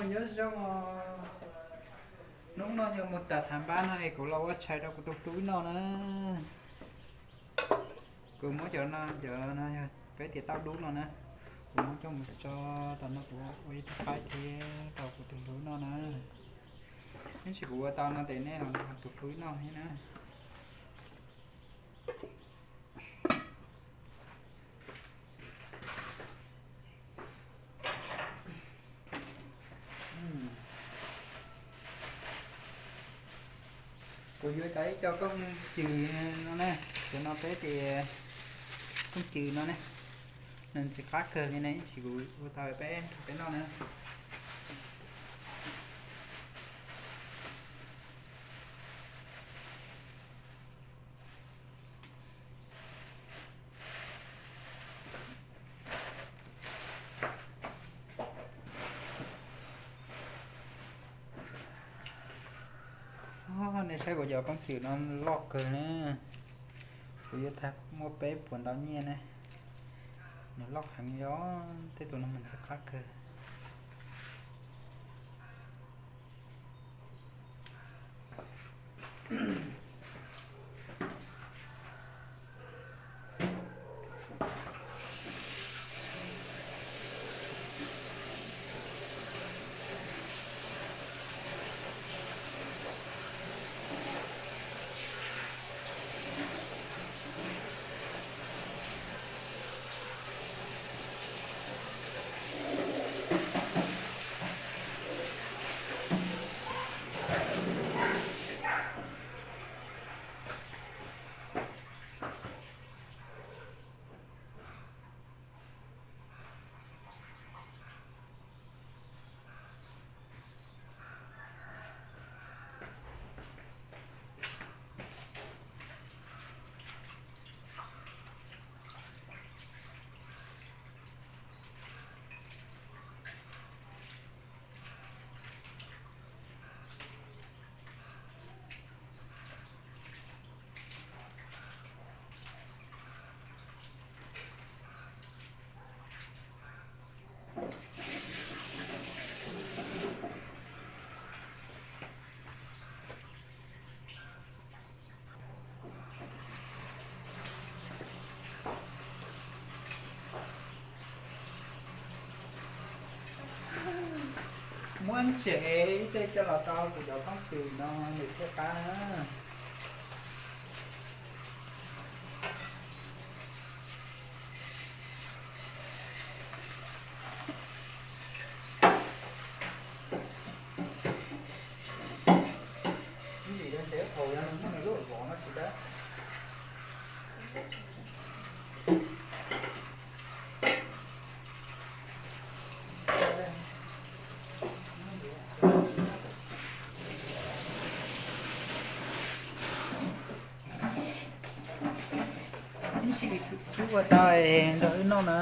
Nyob zoo, hnub no yog mus tham tham npab no es kuv los ua tshais rau kuv tus hlub noj na. Kuv muab cov no, cov no yog peb tias tauj dub no na, kuv muab coj mus tso rau no kuv ua ib tug qaib thiab rau kuv tus hlub noj na. Tab sis kuv ua tau no ces nej los nrog tus hlub noj thiab na. Kuv yuav tau ib co kooj cws no na, cov no peb tias kooj cws no ne, nws ntxim qab kawg li ne, ib chim kuv ua tau peb nrog peb noj na. Nej saib kuv cov kooj cws no loj kawg na. Kuv yuav tau muaj peb puas ntau nyiaj ne. Nws loj heev li os, tej tus no mas ntxim qab kawg. Muab ntsev ib teg coj los rau kuv cov kooj cws no nws thiaj qab na. Ib sim twb ua tau nrog wb noj na.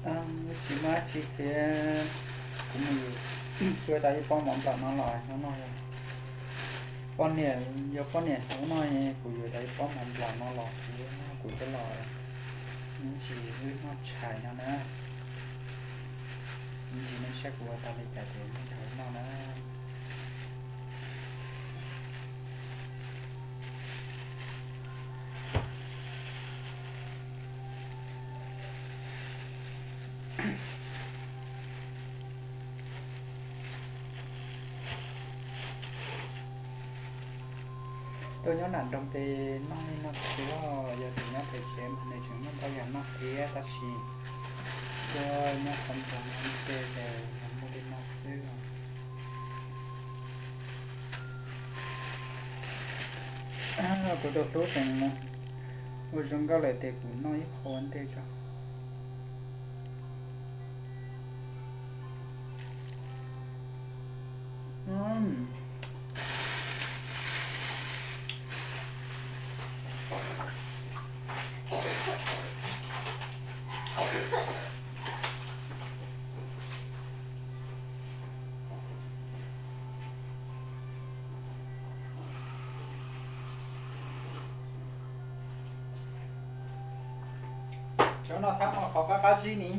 Ib sim muaj dab tsi thiab, kuv mus yuav tau ib pob mov nplaum no los no no. Poj niam, yog poj niam hnub no kuv yuav tau ib pob mov nplaum no los thiab kuv thiaj los, ib sim wb noj tshais no na. Ib sim nej saib kuv ua tau li cas ces nej nrog wb noj na. Tuaj nyob nram nroog ces noj li no xwb os, yog tias nyob pem tsev mas nws tseem muaj ntau yam noj thiab tab sis tuaj nyob qhov nroog no ces yog muaj li no xwb. Kuv tus hlub tseem ua zoo nkauj lawm ces kuv noj ib qho ua ntej tso. Cov no thab qhov qab qab zib ni.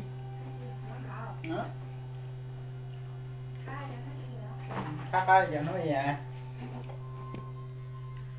Qab qab li cov hnub i.